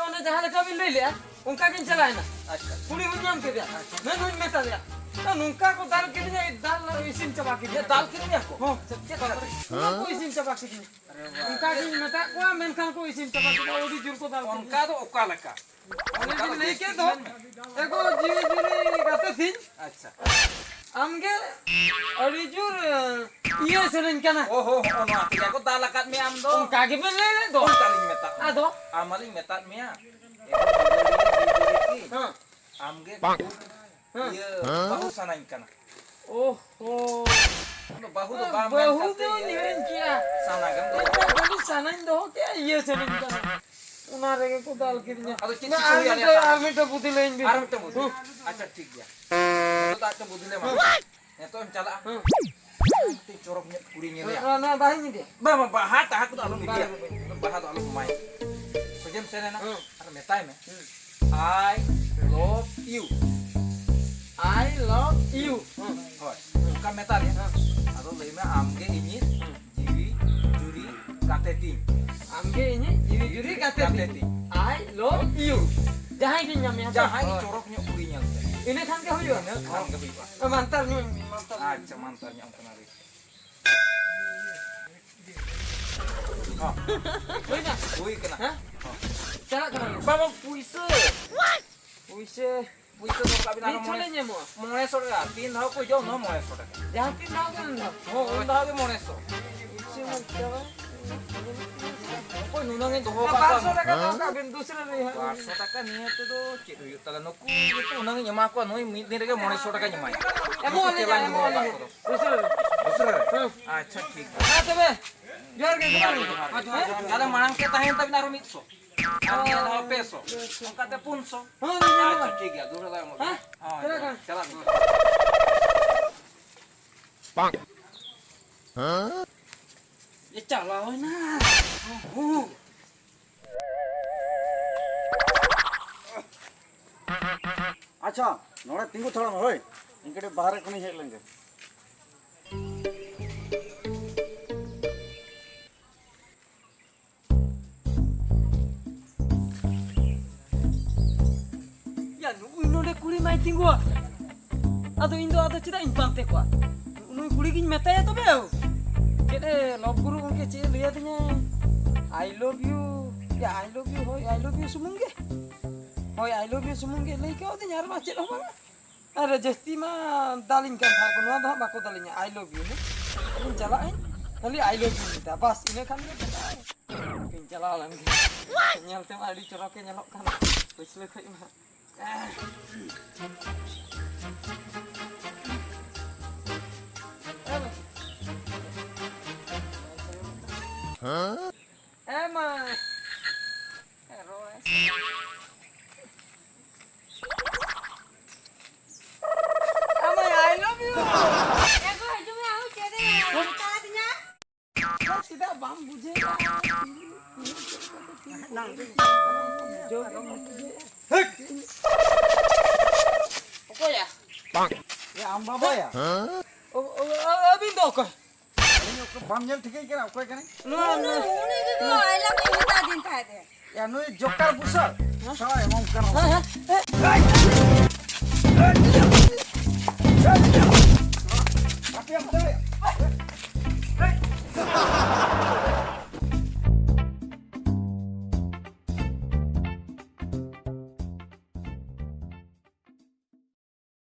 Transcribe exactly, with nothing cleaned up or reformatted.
ᱚᱱᱟ ᱡᱟᱦᱟᱸ ᱞᱮᱠᱟ ᱵᱤᱱ ᱞᱟᱹᱭ ᱞᱮᱜᱼᱟ, ᱚᱱᱠᱟ ᱜᱤᱧ ᱪᱟᱞᱟᱣᱮᱱᱟ᱾ ᱟᱪᱪᱷᱟ᱾ ᱠᱩᱲᱤ ᱦᱚᱸᱧ ᱧᱟᱢ ᱠᱮᱫᱮᱭᱟ, ᱢᱮᱱ ᱦᱚᱸᱧ ᱢᱮᱛᱟ ᱫᱮᱭᱟ᱾ ᱛᱚ, ᱱᱚᱝᱠᱟ ᱠᱚ ᱫᱟᱞ ᱠᱤᱫᱤᱧᱟ, ᱫᱟᱞ ᱤᱥᱤᱱ ᱪᱟᱵᱟ ᱠᱤᱫᱤᱧᱟ᱾ ᱫᱟᱞ ᱠᱮᱫ ᱢᱮᱭᱟ ᱠᱚ? ᱦᱚᱸ᱾ ᱪᱮᱫ ᱠᱟᱛᱷᱟ? ᱯᱩᱨᱟᱹ ᱠᱚ ᱤᱥᱤᱱ ᱪᱟᱵᱟ ᱠᱤᱫᱤᱧᱟ᱾ ᱟᱨᱮ ᱵᱟᱵᱟ᱾ ᱚᱱᱠᱟ ᱜᱤᱧ ᱢᱮᱛᱟᱜ ᱠᱚᱣᱟ, ᱢᱮᱱᱠᱷᱟᱱ ᱠᱚ ᱤᱥᱤᱱ ᱪᱟᱵᱟ ᱠᱤᱫᱤᱧᱟ, ᱟᱹᱰᱤ ᱡᱳᱨ ᱠᱚ ᱫᱟᱞ ᱠᱤᱫᱤᱧᱟ᱾ ᱚᱱᱠᱟ ᱫᱚ ᱚᱠᱟ ᱞᱮᱠᱟ? ᱚᱱᱮ ᱵᱤᱱ ᱞᱟᱹᱭ ᱠᱮᱫ ᱫᱚ, ᱮᱜᱳ ᱡᱤᱣᱤ ᱡᱩᱨᱤ ᱜᱟᱛᱮ ᱛᱤᱧ᱾ ᱟᱪᱪᱷᱟ᱾ ᱟᱢᱜᱮ ᱟᱹᱰᱤ ᱡᱳᱨ, ᱤᱭᱟᱹ ᱥᱟᱱᱟᱧ ᱠᱟᱱᱟ᱾ ᱚ ᱦᱚ, ᱦᱚᱸᱜᱼᱚ ᱱᱚᱣᱟ ᱛᱮᱜᱮ ᱠᱚ ᱫᱟᱞ ᱟᱠᱟᱫ ᱢᱮᱭᱟ ᱟᱢ ᱫᱚ᱾ ᱚᱱᱠᱟ ᱜᱮᱵᱮᱱ ᱞᱟᱹᱭ ᱞᱮᱫ ᱫᱚ᱾ ᱚᱱᱠᱟ ᱞᱤᱧ ᱢᱮᱛᱟᱫ ᱢᱮᱭᱟ᱾ ᱟᱫᱚ? ᱟᱢ ᱢᱟᱞᱤᱧ ᱢᱮᱛᱟᱫ ᱢᱮᱭᱟ᱾ ᱮᱜᱳ ᱡᱤᱣᱤ ᱡᱩᱨᱤ ᱠᱤ? ᱦᱮᱸ᱾ ᱟᱢᱜᱮ ᱦᱮᱸ᱾ ᱤᱭᱟᱹ, ᱵᱟᱹᱦᱩ ᱥᱟᱱᱟᱧ ᱠᱟᱱᱟ᱾ ᱳᱦᱳ᱾ ᱟᱫᱚ ᱵᱟᱹᱦᱩ ᱫᱚ ᱵᱟᱝ ᱢᱮᱱ ᱵᱟᱹᱦᱩ ᱠᱟᱛᱮ ᱫᱚᱧ ᱦᱤᱲᱤᱧ ᱠᱮᱜᱼᱟ᱾ ᱥᱟᱱᱟ ᱜᱮᱢ ᱫᱚᱦᱚ ᱮᱴᱟᱜ ᱠᱟᱹᱢᱤ ᱥᱟᱱᱟᱧ ᱫᱚᱦᱚ ᱠᱮᱜᱼᱟ, ᱤᱭᱟᱹ ᱥᱟᱱᱟᱧ ᱠᱟᱱᱟ᱾ ᱚᱱᱟ ᱨᱮᱜᱮ ᱠᱚ ᱫᱟᱞ ᱠᱤᱫᱤᱧᱟ᱾ ᱟᱫᱚ ᱪᱮᱫ ᱢᱟ, ᱪᱤᱠᱟᱹ ᱟᱨ ᱦᱩᱭᱩᱜᱼᱟ, ᱢᱤᱫᱴᱮᱡ, ᱞᱟᱹᱭ ᱟᱨ ᱛᱟᱢ? ᱢᱤᱫᱴᱮᱡ ᱵᱩᱫᱷᱤ ᱞᱟᱹᱭᱟᱹᱧ ᱵᱤᱱ᱾ ᱟᱨ ᱢᱤᱫᱴᱮᱡ ᱵᱩᱫᱷᱤ᱾ ᱦᱩᱸ᱾ ᱟᱪᱪᱷᱟ, ᱴᱷᱤᱠ ᱜᱮᱭᱟ᱾ ᱱᱤᱛᱚᱜ ᱫᱚ ᱟᱡ ᱛᱮ ᱵᱩᱫᱷᱤ ᱞᱮ ᱮᱢᱟ᱾ ᱦᱩᱸ᱾ ᱱᱤᱛᱚᱜ ᱮᱢ ᱪᱟᱞᱟᱜᱼᱟ᱾ ᱦᱩᱸ᱾ ᱢᱤᱫᱴᱮᱡ ᱪᱚᱨᱚᱠ ᱧᱚᱜ ᱠᱩᱲᱤ ᱧᱮᱞᱮᱭᱟ᱾ ᱱᱚᱣᱟ, ᱱᱚᱣᱟ ᱵᱟᱦᱟᱧ ᱤᱫᱤᱭᱟ? ᱵᱟᱝ, ᱵᱟᱝ, ᱵᱟᱦᱟ ᱴᱟᱦᱟ ᱠᱚᱫᱚ ᱟᱞᱚᱢ ᱤᱫᱤᱭᱟ᱾ ᱵᱟᱝ, ᱵᱟᱝ᱾ ᱵᱟᱦᱟ ᱫᱚ ᱟᱞᱚᱢ ᱮᱢᱟᱭᱟ᱾ ᱥᱚᱡᱷᱮᱢ ᱥᱮᱱ ᱮᱱᱟ, ᱦᱩᱸ᱾ ᱟᱨ ᱢᱮᱛᱟᱭ ᱢᱮ, ᱦᱩᱸ᱾ "I love you." I love you. ᱦᱩᱸ᱾ ᱦᱳᱭ, ᱚᱱᱠᱟ ᱢᱮᱛᱟ ᱫᱮᱭᱟ᱾ ᱦᱩᱸ᱾ ᱟᱫᱚ ᱞᱟᱹᱭ ᱢᱮ, "ᱟᱢᱜᱮ ᱤᱧᱤᱡ ᱦᱩᱸ᱾ ᱡᱤᱣᱤ ᱡᱩᱨᱤ ᱜᱟᱛᱮ ᱛᱤᱧ᱾ ᱟᱢᱜᱮ ᱤᱧᱤᱡ ᱡᱤᱣᱤ ᱡᱩᱨᱤ ᱜᱟᱛᱮ ᱜᱟᱛᱮ ᱛᱤᱧ᱾ ᱛᱤᱧ᱾ I love you." ᱡᱟᱦᱟᱸᱭ ᱜᱤᱧ ᱧᱟᱢᱮᱭᱟ ᱛᱚ᱾ ᱡᱟᱦᱟᱸᱭ ᱜᱮ ᱦᱳᱭ᱾ ᱪᱚᱨᱚᱠ ᱧᱚᱜ ᱠᱩᱲᱤ ᱧᱮᱞ ᱛᱮ᱾ ᱤᱱᱟᱹ ᱠᱷᱟᱱ ᱜᱮ ᱦᱩᱭᱩᱜᱼᱟ? ᱤᱱᱟᱹ ᱠᱷᱟᱱ ᱜᱮ ᱦᱩᱭᱩᱜᱼᱟ᱾ ᱢᱟᱱᱛᱟᱨ ᱧᱚᱜ, ᱢᱟᱱᱛᱟᱨ᱾ ᱟᱪᱪᱷᱟ, ᱢᱟᱱᱛᱟᱨ ᱧᱚᱜ ᱠᱟᱱᱟ ᱨᱮ᱾ ᱦᱚᱸ᱾ ᱦᱩᱭᱱᱟ? ᱦᱩᱭ ᱠᱟᱱᱟ᱾ ᱦᱮᱸ? ᱦᱚᱸ᱾ ᱪᱟᱞᱟᱜ ᱠᱟᱱᱟ᱾ ᱵᱟᱵᱟ, ᱯᱩᱭᱥᱟᱹ᱾ ᱯᱩᱭᱥᱟᱹ᱾ ᱯᱩᱭᱥᱟᱹ ᱫᱚᱨᱠᱟᱨ ᱵᱮᱱᱟ ᱢᱤᱫ ᱟᱨᱦᱚᱸ ᱴᱷᱚᱞᱮ ᱢᱚᱬᱮ ᱧᱟᱢᱚᱜᱼᱟ᱾ ᱢᱚᱬᱮ ᱥᱚ ᱴᱟᱠᱟ᱾ ᱛᱤᱱ ᱫᱷᱟᱣ ᱠᱚ ᱦᱤᱡᱩᱜᱼᱟ, ᱩᱱ ᱫᱷᱟᱣ ᱢᱚᱬᱮ ᱥᱚ ᱴᱟᱠᱟ᱾ ᱡᱟᱦᱟᱸ ᱛᱤᱱ ᱫᱷᱟᱣ ᱜᱮ ᱩᱱ ᱫᱷᱟᱣ᱾ ᱦᱚᱸ, ᱩᱱ ᱫᱷᱟᱣ ᱜᱮ ᱢᱚᱬᱮ ᱥᱚ᱾ ᱯᱩᱭᱥᱟᱹ ᱢᱟ ᱪᱟᱵᱟ᱾ ᱚᱠᱚᱭ ᱱᱩᱱᱟᱹᱝ ᱤᱧ ᱫᱚᱦᱚ ᱟᱠᱟᱫ ᱠᱚᱣᱟ? ᱵᱟᱨ ᱥᱚ ᱴᱟᱠᱟ ᱫᱚᱦᱚ ᱠᱟᱜ ᱵᱤᱱ, ᱫᱩᱥᱨᱟᱹ ᱨᱮ ᱦᱟᱸᱜ᱾ ᱵᱟᱨ ᱥᱚ ᱴᱟᱠᱟ ᱱᱤᱭᱟᱹ ᱛᱮᱫᱚ ᱪᱮᱫ ᱦᱩᱭᱩᱜ ᱛᱟᱞᱮ? ᱱᱩᱠᱩ ᱜᱮᱛᱚ ᱩᱱᱟᱹᱝ ᱤᱧ ᱮᱢᱟ ᱠᱚᱣᱟ, ᱱᱩᱭ ᱢᱤᱫ ᱫᱤᱱ ᱨᱮᱜᱮ ᱢᱚᱬᱮ ᱥᱚ ᱴᱟᱠᱟᱧ ᱮᱢᱟᱭᱟ᱾ ᱮᱢᱚᱜ ᱟᱹᱞᱤᱧ, ᱪᱮᱞᱟᱧ ᱮᱢᱚᱜ ᱫᱚᱦᱚ ᱟᱠᱟᱫ ᱟᱹᱞᱤᱧ᱾ ᱠᱚᱫᱚ᱾ ᱫᱩᱥᱨᱟ ᱨᱮ᱾ ᱫᱩᱥᱨᱟ ᱨᱮ? ᱦᱮᱸ᱾ ᱟᱪᱪᱷᱟ, ᱴᱷᱤᱠ ᱜᱮᱭᱟ᱾ ᱢᱟ ᱛᱚᱵᱮ, ᱡᱚᱦᱟᱨ ᱜᱮ, ᱡᱚᱦᱟᱨ ᱜᱮ᱾ ᱛᱟᱦᱞᱮ ᱢᱟᱲᱟᱝ ᱛᱮ ᱛᱟᱦᱮᱸᱭᱮᱱ ᱛᱟᱵᱤᱱᱟ ᱟᱨᱦᱚᱸ ᱢᱤᱫ ᱥᱚ᱾ ᱟᱨ ᱱᱤᱭᱟᱹ ᱫᱷᱟᱣ ᱯᱮ ᱥᱚ᱾ ᱚᱱᱠᱟᱛᱮ ᱯᱩᱱ ᱥᱚ᱾ ᱦᱮᱸ, ᱦᱮᱸ, ᱦᱮᱸ᱾ ᱟᱪᱪᱷᱟ, ᱴᱷᱤᱠ ᱜᱮᱭᱟ, ᱫᱩ ᱦᱟᱡᱟᱨ ᱮᱢᱚᱜ ᱵᱤᱱ᱾ ᱦᱮᱸ? ᱦᱮᱸ, ᱪᱟᱞᱟᱜ ᱠᱟᱱᱟ᱾ ᱪᱟᱞᱟᱜ ᱵᱤᱱ᱾ ᱮ, ᱪᱟᱞᱟᱣ ᱮᱱᱟ᱾ ᱦᱩ᱾ ᱟᱪᱪᱷᱟ, ᱱᱚᱰᱮ ᱛᱤᱸᱜᱩ ᱛᱷᱟᱲᱟᱣ ᱢᱮ, ᱦᱳᱭ᱾ ᱤᱧ ᱠᱟᱹᱴᱤᱡ ᱵᱟᱦᱨᱮ ᱠᱷᱚᱱᱤᱧ ᱦᱮᱡ ᱞᱮᱱ ᱜᱮ᱾ ᱠᱩᱲᱤ ᱢᱟᱭ ᱛᱤᱸᱜᱩ ᱟᱠᱟᱱ᱾ ᱟᱫᱚ ᱤᱧ ᱫᱚ ᱟᱫᱚ ᱪᱮᱫᱟᱜ ᱤᱧ ᱯᱟᱱᱛᱮ ᱠᱚᱣᱟ? ᱱᱩᱭ ᱠᱩᱲᱤ ᱜᱤᱧ ᱢᱮᱛᱟᱭᱟ ᱛᱚᱵᱮ᱾ ᱪᱮᱫ ᱮ ᱞᱚᱵ ᱜᱩᱨᱩ ᱜᱚᱢᱠᱮ ᱪᱮᱫ ᱮ ᱞᱟᱹᱭ ᱟᱹᱫᱤᱧᱟ? "I love you." ᱭᱟ, "I love you", ᱦᱳᱭ, "I love you" ᱥᱩᱢᱩᱝ ᱜᱮ᱾ ᱦᱳᱭ, "I love you" ᱥᱩᱢᱩᱝ ᱜᱮ ᱞᱟᱹᱭ ᱠᱟᱣᱫᱤᱧᱟ, ᱟᱨ ᱢᱟ ᱪᱮᱫ ᱦᱚᱸ ᱵᱟᱝᱟ᱾ ᱟᱨ ᱡᱟᱹᱥᱛᱤ ᱢᱟ ᱫᱟᱞᱤᱧ ᱠᱟᱱ ᱛᱟᱦᱮᱸ ᱠᱚ, ᱱᱚᱣᱟ ᱫᱚ ᱦᱟᱸᱜ ᱵᱟᱠᱚ ᱫᱟᱞᱤᱧᱟ, "I love you" ᱦᱮᱸ᱾ ᱤᱧ ᱪᱟᱞᱟᱜ ᱟᱹᱧ, ᱠᱷᱟᱹᱞᱤ "I love you" ᱢᱮᱛᱟᱭᱟ, ᱵᱟᱥ, ᱤᱱᱟᱹ ᱠᱷᱟᱱ ᱜᱮ ᱪᱟᱞᱟᱜ ᱟᱹᱧ᱾ ᱤᱧ ᱪᱟᱞᱟᱣ ᱞᱮᱱ ᱜᱮ᱾ ᱧᱮᱞ ᱛᱮᱢᱟ ᱟᱹᱰᱤ ᱪᱚᱨᱚᱠ ᱮ ᱧᱮᱞᱚᱜ ᱠᱟᱱᱟ ᱯᱟᱹᱪᱷᱞᱟᱹ ᱠᱷᱚᱡ ᱢᱟ᱾ ᱮ ᱢᱟᱹᱭ᱾ ᱮ ᱨᱚᱲ ᱟᱭ᱾ ᱮ ᱢᱟᱹᱭ, I love you᱾ ᱮ ᱜᱳ, ᱦᱤᱡᱩᱜ ᱢᱮ, ᱟᱦᱩ, ᱪᱮᱫ ᱮ ᱢᱮᱛᱟ ᱫᱤᱧᱟ? ᱪᱮᱫᱟᱜ ᱵᱟᱢ ᱵᱩᱡᱷᱟᱹᱣᱮᱫᱼᱟ? ᱚᱠᱚᱭᱟ? ᱮ, ᱟᱢ ᱵᱟᱵᱟᱭᱟ? ᱚ, ᱚ, ᱚ, ᱟᱹᱵᱤᱱ ᱫᱚ ᱚᱠᱚᱭ? ᱟᱹᱞᱤᱧ ᱚᱠᱚᱭ ᱵᱟᱢ ᱧᱮᱞ ᱴᱷᱤᱠᱟᱹᱧ ᱠᱟᱱᱟ, ᱚᱠᱚᱭ ᱠᱟᱱᱟᱭ? ᱱᱚᱣᱟ, ᱱᱚᱣᱟ, ᱩᱱᱤ ᱜᱮ ᱜᱳ, I love you ᱢᱮᱛᱟ ᱫᱤᱧ ᱛᱟᱦᱮᱸᱫ ᱮ᱾ ᱭᱟ, ᱱᱩᱭ ᱡᱚᱠᱟᱨ ᱵᱩᱥᱟᱹᱜ᱾ ᱦᱮᱸ? ᱥᱟᱞᱟ ᱮᱢᱟᱢ ᱠᱟᱱᱟ᱾ ᱦᱮᱸ, ᱦᱮᱸ, ᱦᱮᱸ᱾